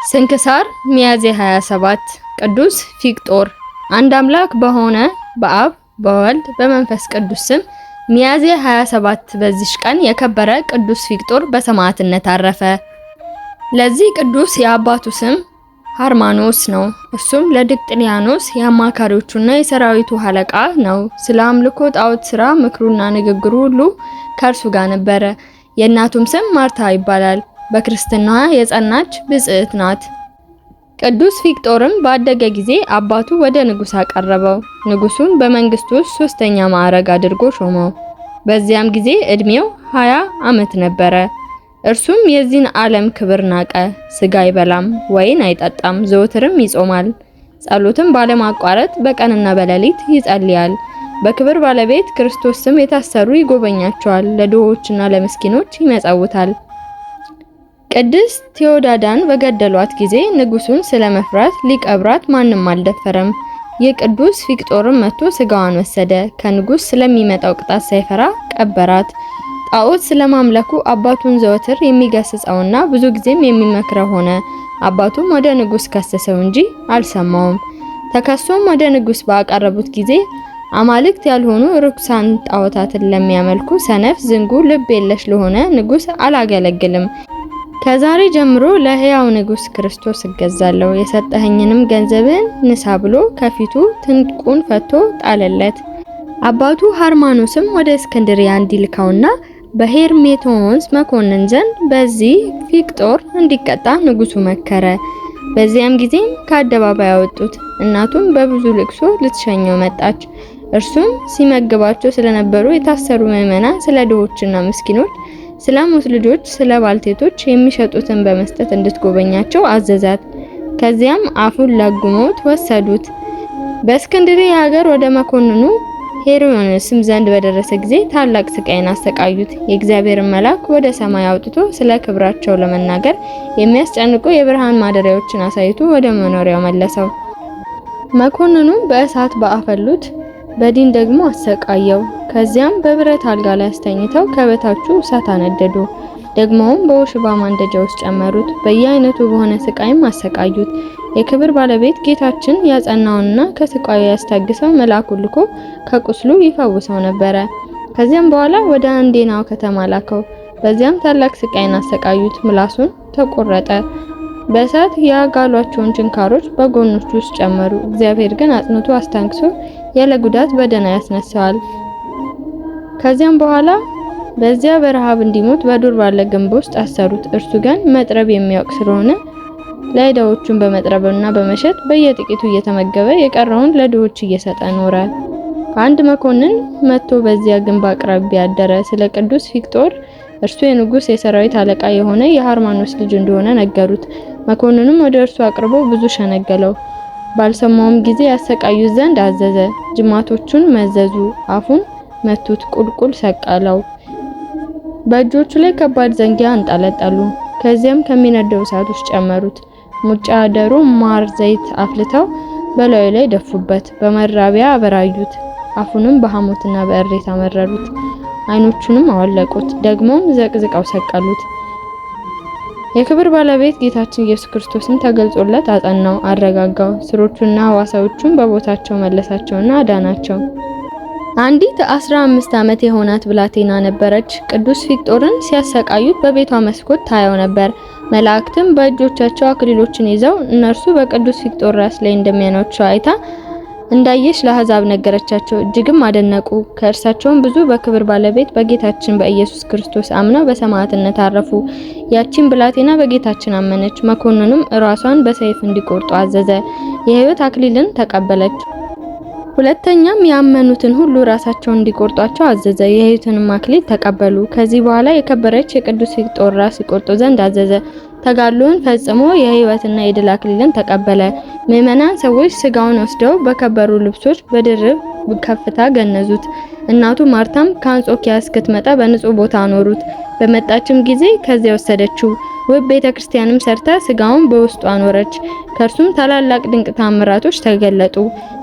ስንክሳር ሚያዝያ 27 ቅዱስ ፊቅጦር። አንድ አምላክ በሆነ በአብ በወልድ በመንፈስ ቅዱስ ስም ሚያዝያ 27 በዚች ቀን የከበረ ቅዱስ ፊቅጦር በሰማዕትነት አረፈ። ለዚህ ቅዱስ የአባቱ ስም ሃርማኖስ ነው። እሱም ለዲቅጥልያኖስ የአማካሪዎቹና የሰራዊቱ አለቃ ነው። ስለ አምልኮ ጣዖት ስራ ምክሩና ንግግሩ ሁሉ ከእርሱ ጋር ነበረ። የእናቱም ስም ማርታ ይባላል። በክርስትና የጸናች ብጽዕት ናት። ቅዱስ ፊቅጦርም ባደገ ጊዜ አባቱ ወደ ንጉስ አቀረበው። ንጉሱም በመንግስቱ ውስጥ ሶስተኛ ማዕረግ አድርጎ ሾመው። በዚያም ጊዜ እድሜው 20 ዓመት ነበረ። እርሱም የዚህን ዓለም ክብር ናቀ። ስጋ አይበላም፣ ወይን አይጠጣም፣ ዘወትርም ይጾማል። ጸሎትም ባለማቋረጥ በቀንና በሌሊት ይጸልያል። በክብር ባለቤት ክርስቶስ ስም የታሰሩ ይጎበኛቸዋል፣ ለድሆችና ለምስኪኖች ይመጸውታል። ቅድስት ቴዎዳዳን በገደሏት ጊዜ ንጉሱን ስለመፍራት ሊቀብራት ማንም አልደፈረም። የቅዱስ ፊቅጦርም መጥቶ ስጋዋን ወሰደ። ከንጉስ ስለሚመጣው ቅጣት ሳይፈራ ቀበራት። ጣዖት ስለማምለኩ አባቱን ዘወትር የሚገስጸውና ብዙ ጊዜም የሚመክረው ሆነ። አባቱም ወደ ንጉስ ከሰሰው እንጂ አልሰማውም። ተከሶም ወደ ንጉስ ባቀረቡት ጊዜ አማልክት ያልሆኑ ርኩሳን ጣዖታትን ለሚያመልኩ ሰነፍ፣ ዝንጉ፣ ልብ የለሽ ለሆነ ንጉስ አላገለግልም። ከዛሬ ጀምሮ ለሕያው ንጉስ ክርስቶስ እገዛለሁ፣ የሰጠኸኝንም ገንዘብን ንሳ ብሎ ከፊቱ ትንቁን ፈቶ ጣለለት። አባቱ ሃርማኖስም ወደ እስክንድሪያ እንዲልከውና በሄርሜቶንስ መኮንን ዘንድ በዚህ ፊቅጦር እንዲቀጣ ንጉሱ መከረ። በዚያም ጊዜም ከአደባባይ አወጡት። እናቱም በብዙ ልቅሶ ልትሸኘው መጣች። እርሱም ሲመግባቸው ስለነበሩ የታሰሩ ምዕመናን፣ ስለ ድሆችና ምስኪኖች፣ ስለ ሞት ልጆች፣ ስለ ባልቴቶች የሚሸጡትን በመስጠት እንድትጎበኛቸው አዘዛት። ከዚያም አፉን ለጉመውት ወሰዱት። በእስክንድርያ ሀገር ወደ መኮንኑ ሄሮድስም ዘንድ በደረሰ ጊዜ ታላቅ ስቃይን አሰቃዩት። የእግዚአብሔርን መልአክ ወደ ሰማይ አውጥቶ ስለ ክብራቸው ለመናገር የሚያስጨንቁ የብርሃን ማደሪያዎችን አሳይቶ ወደ መኖሪያው መለሰው። መኮንኑም በእሳት በአፈሉት፣ በዲን ደግሞ አሰቃየው። ከዚያም በብረት አልጋ ላይ አስተኝተው ከበታቹ እሳት አነደዱ። ደግሞም በውሽባ ማንደጃ ውስጥ ጨመሩት። በየአይነቱ በሆነ ስቃይም አሰቃዩት። የክብር ባለቤት ጌታችን ያጸናውና ከስቃዩ ያስታግሰው መልአኩን ልኮ ከቁስሉ ይፈውሰው ነበረ። ከዚያም በኋላ ወደ አንዴናው ከተማ ላከው። በዚያም ታላቅ ስቃይን አሰቃዩት። ምላሱን ተቆረጠ። በእሳት ያጋሏቸውን ችንካሮች በጎኖቹ ውስጥ ጨመሩ። እግዚአብሔር ግን አጽንቶ አስታግሶ ያለ ጉዳት በደህና ያስነሳዋል። ከዚያም በኋላ በዚያ በረሃብ እንዲሞት በዱር ባለ ግንብ ውስጥ አሰሩት። እርሱ ግን መጥረብ የሚያውቅ ስለሆነ ላይዳዎቹን በመጥረብና በመሸጥ በየጥቂቱ እየተመገበ የቀረውን ለድሆች እየሰጠ ኖረ። አንድ መኮንን መጥቶ በዚያ ግንብ አቅራቢያ አደረ። ስለ ቅዱስ ፊቅጦር እርሱ የንጉስ የሰራዊት አለቃ የሆነ የሃርማኖስ ልጅ እንደሆነ ነገሩት። መኮንኑም ወደ እርሱ አቅርቦ ብዙ ሸነገለው። ባልሰማውም ጊዜ ያሰቃዩት ዘንድ አዘዘ። ጅማቶቹን መዘዙ፣ አፉን መቱት፣ ቁልቁል ሰቀለው። በእጆቹ ላይ ከባድ ዘንጊያ አንጠለጠሉ። ከዚያም ከሚነደው እሳት ውስጥ ጨመሩት። ሙጫ ደሮ ማር ዘይት አፍልተው በላዩ ላይ ደፉበት። በመራቢያ አበራዩት። አፉንም በሐሞትና በእሬት አመረሩት። አይኖቹንም አወለቁት። ደግሞም ዘቅዝቀው ሰቀሉት። የክብር ባለቤት ጌታችን ኢየሱስ ክርስቶስም ተገልጾለት አጸናው፣ አረጋጋው። ስሮቹና ሕዋሳዎቹን በቦታቸው መለሳቸውና አዳናቸው። አንዲት 15 ዓመት የሆናት ብላቴና ነበረች። ቅዱስ ፊቅጦርን ሲያሰቃዩት በቤቷ መስኮት ታየው ነበር። መላእክትም በእጆቻቸው አክሊሎችን ይዘው እነርሱ በቅዱስ ፊቅጦር ራስ ላይ እንደሚያኗቸው አይታ እንዳየች ለአሕዛብ ነገረቻቸው። እጅግም አደነቁ። ከእርሳቸውም ብዙ በክብር ባለቤት በጌታችን በኢየሱስ ክርስቶስ አምነው በሰማዕትነት አረፉ። ያቺን ብላቴና በጌታችን አመነች። መኮንኑም ራሷን በሰይፍ እንዲቆርጡ አዘዘ። የሕይወት አክሊልን ተቀበለች። ሁለተኛም ያመኑትን ሁሉ ራሳቸውን እንዲቆርጧቸው አዘዘ። የሕይወትንም አክሊል ተቀበሉ። ከዚህ በኋላ የከበረች የቅዱስ ፊቅጦር ራስ ይቆርጡ ዘንድ አዘዘ። ተጋድሎውን ፈጽሞ የሕይወትና የድል አክሊልን ተቀበለ። ምዕመናን ሰዎች ስጋውን ወስደው በከበሩ ልብሶች በድርብ ከፍታ ገነዙት። እናቱ ማርታም ከአንጾኪያ እስክትመጣ በንጹህ ቦታ አኖሩት። በመጣችም ጊዜ ከዚያ ወሰደችው። ውብ ቤተክርስቲያንም ሰርታ ስጋውን በውስጡ አኖረች። ከእርሱም ታላላቅ ድንቅ ታምራቶች ተገለጡ።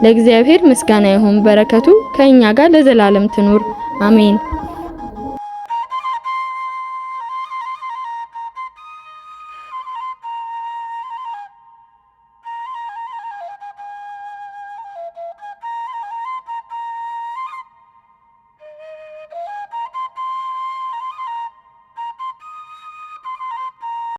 ለእግዚአብሔር ምስጋና ይሁን፣ በረከቱ ከእኛ ጋር ለዘላለም ትኑር አሜን።